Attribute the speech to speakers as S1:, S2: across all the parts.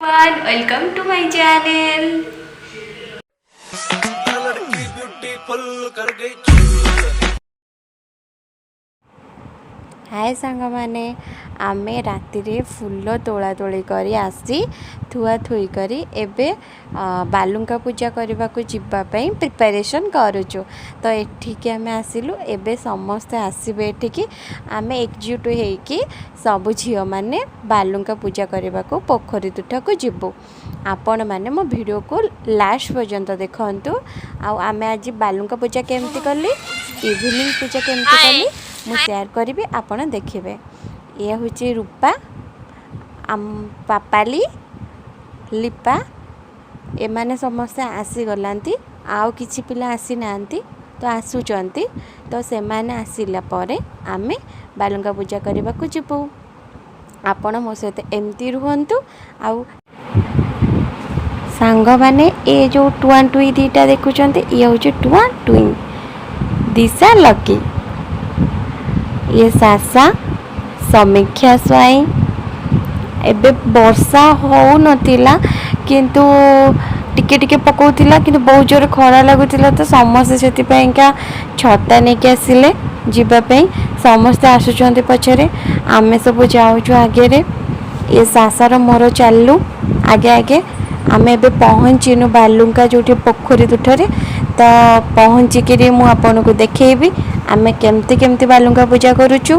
S1: Everyone, welcome to my channel.
S2: ਲੜਕੀ beautiful ਕਰ ਗਈ ਚੂਰ।
S3: ହାଏ ସାଙ୍ଗମାନେ, ଆମେ ରାତିରେ ଫୁଲ ତୋଳା ତୋଳି କରି ଆସି ଥୁଆ ଥୁଇ କରି ଏବେ ବାଲୁଙ୍କା ପୂଜା କରିବାକୁ ଯିବା ପାଇଁ ପ୍ରିପାରେସନ୍ କରୁଛୁ। ତ ଏଠିକି ଆମେ ଆସିଲୁ। ଏବେ ସମସ୍ତେ ଆସିବେ ଏଠିକି। ଆମେ ଏକଜୁଟ ହେଇକି ସବୁ ଝିଅମାନେ ବାଲୁଙ୍କା ପୂଜା କରିବାକୁ ପୋଖରୀ ତୁଠକୁ ଯିବୁ। ଆପଣମାନେ ମୋ ଭିଡ଼ିଓକୁ ଲାଷ୍ଟ ପର୍ଯ୍ୟନ୍ତ ଦେଖନ୍ତୁ। ଆଉ ଆମେ ଆଜି ବାଲୁଙ୍କା ପୂଜା କେମିତି କଲି, ଇଭିନିଂ ପୂଜା କେମିତି କଲି, ମୁଁ ସେୟାର କରିବି, ଆପଣ ଦେଖିବେ। ଇଏ ହେଉଛି ରୂପା, ଆମ ପାପାଲି, ଲିପା, ଏମାନେ ସମସ୍ତେ ଆସିଗଲାନ୍ତି। ଆଉ କିଛି ପିଲା ଆସିନାହାନ୍ତି, ତ ଆସୁଛନ୍ତି। ତ ସେମାନେ ଆସିଲା ପରେ ଆମେ ବାଲୁଙ୍କା ପୂଜା କରିବାକୁ ଯିବୁ। ଆପଣ ମୋ ସହିତ ଏମିତି ରୁହନ୍ତୁ। ଆଉ ସାଙ୍ଗମାନେ, ଏ ଯେଉଁ ଟୁଆଁ ଟୁଇଁ ଦୁଇଟା ଦେଖୁଛନ୍ତି, ଇଏ ହେଉଛି ଟୁଆଁ ଟୁଇଁ ଦିଶା, ଲକି। ଇଏ ଶାଶା, ସମୀକ୍ଷା ସ୍ୱାଇଁ। ଏବେ ବର୍ଷା ହେଉନଥିଲା, କିନ୍ତୁ ଟିକେ ଟିକେ ପକାଉଥିଲା, କିନ୍ତୁ ବହୁତ ଜୋରେ ଖରା ଲାଗୁଥିଲା। ତ ସମସ୍ତେ ସେଥିପାଇଁକା ଛତା ନେଇକି ଆସିଲେ ଯିବା ପାଇଁ। ସମସ୍ତେ ଆସୁଛନ୍ତି ପଛରେ, ଆମେ ସବୁ ଯାଉଛୁ ଆଗରେ। ଏ ଶାଶାର ମୋର ଚାଲିଲୁ ଆଗେ ଆଗେ। ଆମେ ଏବେ ପହଞ୍ଚିନୁ ବାଲୁଙ୍କା ଯେଉଁଠି ପୋଖରୀ ତୁଠରେ। ତ ପହଞ୍ଚିକିରି ମୁଁ ଆପଣଙ୍କୁ ଦେଖେଇବି ଆମେ କେମିତି କେମିତି ବାଲୁଙ୍କା ପୂଜା କରୁଛୁ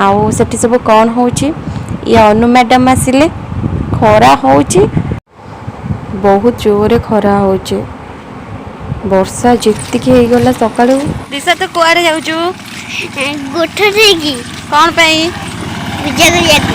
S3: ଆଉ ସେଠି ସବୁ କ'ଣ ହେଉଛି। ଇଏ ଅନୁ ମ୍ୟାଡ଼ାମ୍ ଆସିଲେ। ଖରା ହେଉଛି, ବହୁତ ଜୋରେ ଖରା ହେଉଛି। ବର୍ଷା ଯେତିକି ହେଇଗଲା ସକାଳୁ।
S1: ଦିଶା, ତୁ କୁଆଡ଼େ ଯାଉଛୁ?
S4: ଗୋଠ ଦେଇକି।
S1: କ'ଣ ପାଇଁ?
S4: ପୂଜା କରିବାକୁ।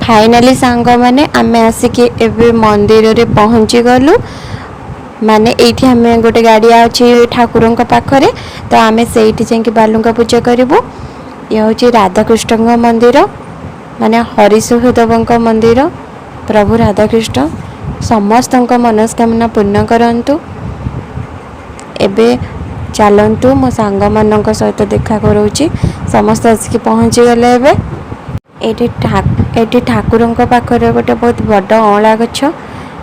S3: ଫାଇନାଲି ସାଙ୍ଗମାନେ, ଆମେ ଆସିକି ଏବେ ମନ୍ଦିରରେ ପହଞ୍ଚିଗଲୁ। ମାନେ ଏଇଠି ଆମେ ଗୋଟେ ଗାଡ଼ିଆ ଅଛି ଠାକୁରଙ୍କ ପାଖରେ, ତ ଆମେ ସେଇଠି ଯାଇକି ବାଲୁଙ୍କା ପୂଜା କରିବୁ। ଇଏ ହେଉଛି ରାଧାକୃଷ୍ଣଙ୍କ ମନ୍ଦିର, ମାନେ ହରିସୁଖଦେବଙ୍କ ମନ୍ଦିର। ପ୍ରଭୁ ରାଧାକୃଷ୍ଣ ସମସ୍ତଙ୍କ ମନସ୍କାମନା ପୂର୍ଣ୍ଣ କରନ୍ତୁ। ଏବେ ଚାଲନ୍ତୁ, ମୋ ସାଙ୍ଗମାନଙ୍କ ସହିତ ଦେଖା କରାଉଛି। ସମସ୍ତେ ଆସିକି ପହଞ୍ଚିଗଲେ ଏବେ। ଏଇଠି ଠାକୁରଙ୍କ ପାଖରେ ଗୋଟେ ବହୁତ ବଡ଼ ଅଁଳା ଗଛ।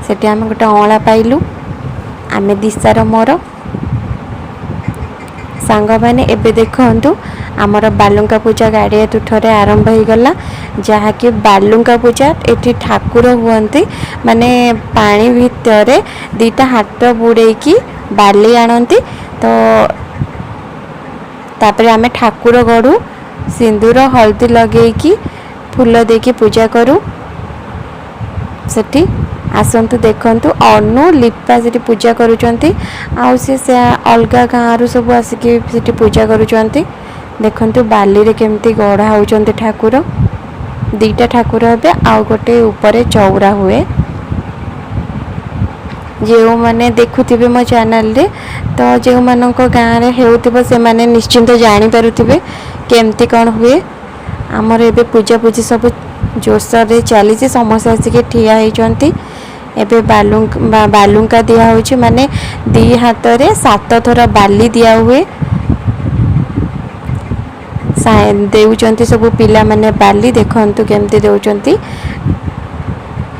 S3: ସେଠି ଆମେ ଗୋଟେ ଅଁଳା ପାଇଲୁ, ଆମେ ଦିଶାର ମୋର। ସାଙ୍ଗମାନେ, ଏବେ ଦେଖନ୍ତୁ, ଆମର ବାଲୁଙ୍କା ପୂଜା ଗାଡ଼ିଆ ତୁଠରେ ଆରମ୍ଭ ହେଇଗଲା, ଯାହାକି ବାଲୁଙ୍କା ପୂଜା। ଏଠି ଠାକୁର ହୁଅନ୍ତି, ମାନେ ପାଣି ଭିତରେ ଦୁଇଟା ହାତ ବୁଡ଼େଇକି ବାଲି ଆଣନ୍ତି। ତ ତାପରେ ଆମେ ଠାକୁର ଗଢ଼ୁ, ସିନ୍ଦୁର ହଳଦୀ ଲଗେଇକି ଫୁଲ ଦେଇକି ପୂଜା କରୁ। ସେଠି ଆସନ୍ତୁ, ଦେଖନ୍ତୁ, ଅନୁ, ଲିପା ସେଠି ପୂଜା କରୁଛନ୍ତି। ଆଉ ସେ ଅଲଗା ଗାଁରୁ ସବୁ ଆସିକି ସେଠି ପୂଜା କରୁଛନ୍ତି। ଦେଖନ୍ତୁ, ବାଲିରେ କେମିତି ଗଢ଼ା ହେଉଛନ୍ତି ଠାକୁର। ଦୁଇଟା ଠାକୁର ହେବେ ଆଉ ଗୋଟେ ଉପରେ ଚଉରା ହୁଏ। ଯେଉଁମାନେ ଦେଖୁଥିବେ ମୋ ଚ୍ୟାନେଲରେ, ତ ଯେଉଁମାନଙ୍କ ଗାଁରେ ହେଉଥିବ, ସେମାନେ ନିଶ୍ଚିନ୍ତ ଜାଣିପାରୁଥିବେ କେମିତି କ'ଣ ହୁଏ। ଆମର ଏବେ ପୂଜାପୂଜି ସବୁ ଜୋରସୋରରେ ଚାଲିଛି। ସମସ୍ତେ ଆସିକି ଠିଆ ହେଇଛନ୍ତି। ଏବେ ବାଲୁଙ୍କା ଦିଆହେଉଛି, ମାନେ ଦୁଇ ହାତରେ ସାତ ଥର ବାଲି ଦିଆ ହୁଏ। ଦେଉଛନ୍ତି ସବୁ ପିଲାମାନେ ବାଲି। ଦେଖନ୍ତୁ କେମିତି ଦେଉଛନ୍ତି।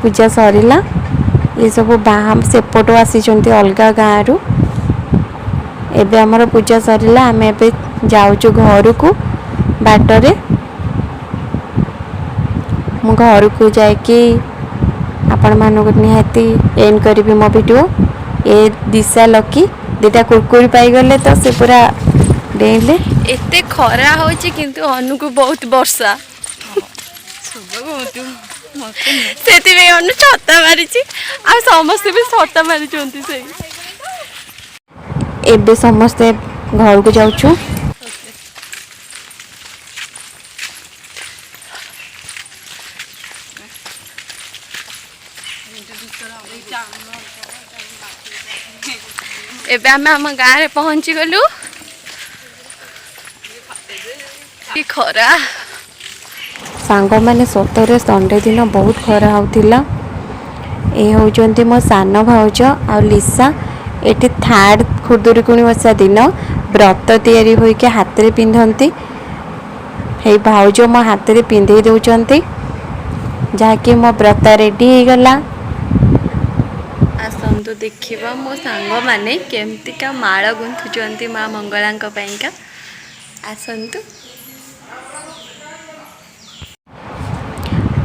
S3: ପୂଜା ସରିଲା। ଏସବୁ ବାହା ସେପଟୁ ଆସିଛନ୍ତି ଅଲଗା ଗାଁରୁ। ଏବେ ଆମର ପୂଜା ସରିଲା। ଆମେ ଏବେ ଯାଉଛୁ ଘରକୁ। ବାଟରେ ମୁଁ ଘରକୁ ଯାଇକି ଆପଣମାନଙ୍କୁ ନିହାତି ଏଣ୍ଡ କରିବି ମୋ ଭିଡ଼ିଓ। ଏ ଦିଶା, ଲକି ଦୁଇଟା କୁରକୁରି ପାଇଗଲେ ତ ସେ ପୁରା ଡେଇଁଲେ।
S1: ଏତେ ଖରା ହେଉଛି, କିନ୍ତୁ ଅନୁକୁ ବହୁତ ବର୍ଷା, ସେଥିପାଇଁ ଅନୁ ଛତା ମାରିଛି। ଆଉ ସମସ୍ତେ ବି ଛତା ମାରିଛନ୍ତି ସେଇ।
S3: ଏବେ ସମସ୍ତେ ଘରକୁ ଯାଉଛୁ।
S1: ଏବେ ଆମେ ଆମ ଗାଁରେ ପହଞ୍ଚିଗଲୁ। କି ଖରା!
S3: ସାଙ୍ଗମାନେ, ସତରେ ସଣ୍ଡେ ଦିନ ବହୁତ ଖରା ହେଉଥିଲା। ଏ ହେଉଛନ୍ତି ମୋ ସାନ ଭାଉଜ ଆଉ ଲିସା। ଏଠି ଥାର୍ଡ଼ ଖୁଦୁରୁକୁଣୀ ଓଷା ଦିନ ବ୍ରତ ତିଆରି ହୋଇକି ହାତରେ ପିନ୍ଧନ୍ତି। ହେଇ ଭାଉଜ ମୋ ହାତରେ ପିନ୍ଧେଇ ଦେଉଛନ୍ତି, ଯାହାକି ମୋ ବ୍ରତ ରେଡ଼ି ହେଇଗଲା।
S1: ଆସନ୍ତୁ ଦେଖିବା ମୋ ସାଙ୍ଗମାନେ କେମିତିକା ମାଳ ଗୁନ୍ଥୁଛନ୍ତି ମା ମଙ୍ଗଳାଙ୍କ ପାଇଁକା। ଆସନ୍ତୁ।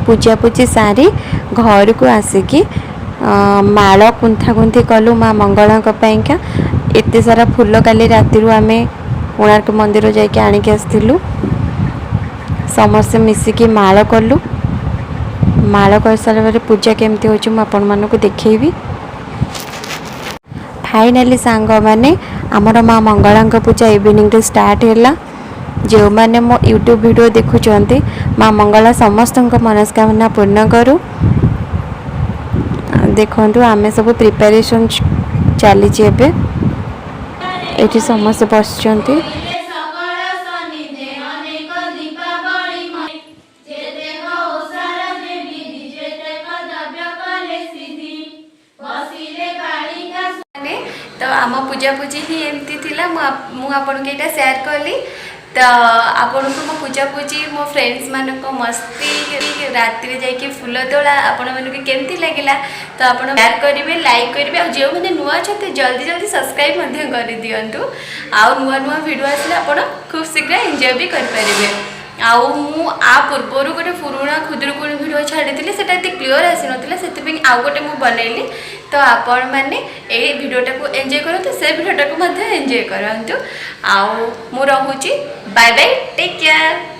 S3: ପୂଜାପୂଜି ସାରି ଘରକୁ ଆସିକି ମାଳ ଗୁନ୍ଥାଗୁନ୍ଥି କଲୁ ମା ମଙ୍ଗଳାଙ୍କ ପାଇଁକା। ଏତେ ସାରା ଫୁଲ କାଲି ରାତିରୁ ଆମେ କୋଣାର୍କ ମନ୍ଦିର ଯାଇକି ଆଣିକି ଆସିଥିଲୁ। ସମସ୍ତେ ମିଶିକି ମାଳ କଲୁ। ମାଳ କରିସାରିଲା ପରେ ପୂଜା କେମିତି ହେଉଛି, ମୁଁ ଆପଣମାନଙ୍କୁ ଦେଖେଇବି। ଫାଇନାଲି ସାଙ୍ଗମାନେ, ଆମର ମା ମଙ୍ଗଳାଙ୍କ ପୂଜା ଇଭିନିଂରେ ଷ୍ଟାର୍ଟ ହେଲା। ଯେଉଁମାନେ ମୋ ୟୁଟ୍ୟୁବ୍ ଭିଡ଼ିଓ ଦେଖୁଛନ୍ତି, ମା ମଙ୍ଗଳା ସମସ୍ତଙ୍କ ମନସ୍କାମନା ପୂର୍ଣ୍ଣ କରୁ। ଦେଖନ୍ତୁ, ଆମେ ସବୁ ପ୍ରିପାରେସନ୍ ଚାଲିଛି ଏବେ। ଏଠି ସମସ୍ତେ ବସିଛନ୍ତି।
S5: ସକଳ ସନ୍ନିଧେ ଅନେକ ଦୀପାବଳି ଯେତେକ ଓଷାର ଯେ ବିଧି, ଯେତେକ ଦ୍ରବ୍ୟ କଲେ ସିଦ୍ଧି, ବସିଲେ କାଳିକା।
S1: ମାନେ ତ ଆମ ପୂଜାପୂଜି ହିଁ ଏମିତି ଥିଲା। ମୁଁ ଆପଣଙ୍କୁ ଏଇଟା ସେୟାର କଲି। ତ ଆପଣଙ୍କୁ ମୋ ପୂଜାପୂଜି, ମୋ ଫ୍ରେଣ୍ଡସ୍ ମାନଙ୍କ ମସ୍ତି, ରାତିରେ ଯାଇକି ଫୁଲ ତୋଳା ଆପଣମାନଙ୍କୁ କେମିତି ଲାଗିଲା, ତ ଆପଣ ସେୟାର କରିବେ, ଲାଇକ୍ କରିବେ ଆଉ ଯେଉଁମାନେ ନୂଆ ଅଛନ୍ତି, ଜଲ୍ଦି ଜଲ୍ଦି ସବସ୍କ୍ରାଇବ୍ ମଧ୍ୟ କରିଦିଅନ୍ତୁ। ଆଉ ନୂଆ ନୂଆ ଭିଡ଼ିଓ ଆସିଲେ ଆପଣ ଖୁବ୍ ଶୀଘ୍ର ଏନ୍ଜୟ ବି କରିପାରିବେ। ଆଉ ମୁଁ ଆ ପୂର୍ବରୁ ଗୋଟେ ପୁରୁଣା ଖୁଦୁରୁକୁଣୀ ଭିଡ଼ିଓ ଛାଡ଼ିଥିଲି, ସେଟା ଏତେ କ୍ଲିଅର୍ ଆସିନଥିଲା, ସେଥିପାଇଁ ଆଉ ଗୋଟେ ମୁଁ ବନେଇଲି। ତ ଆପଣମାନେ ଏଇ ଭିଡ଼ିଓଟାକୁ ଏନ୍ଜୟ କରନ୍ତୁ, ସେ ଭିଡ଼ିଓଟାକୁ ମଧ୍ୟ ଏନ୍ଜୟ କରନ୍ତୁ। ଆଉ ମୁଁ ରହୁଛି। Bye bye, take care.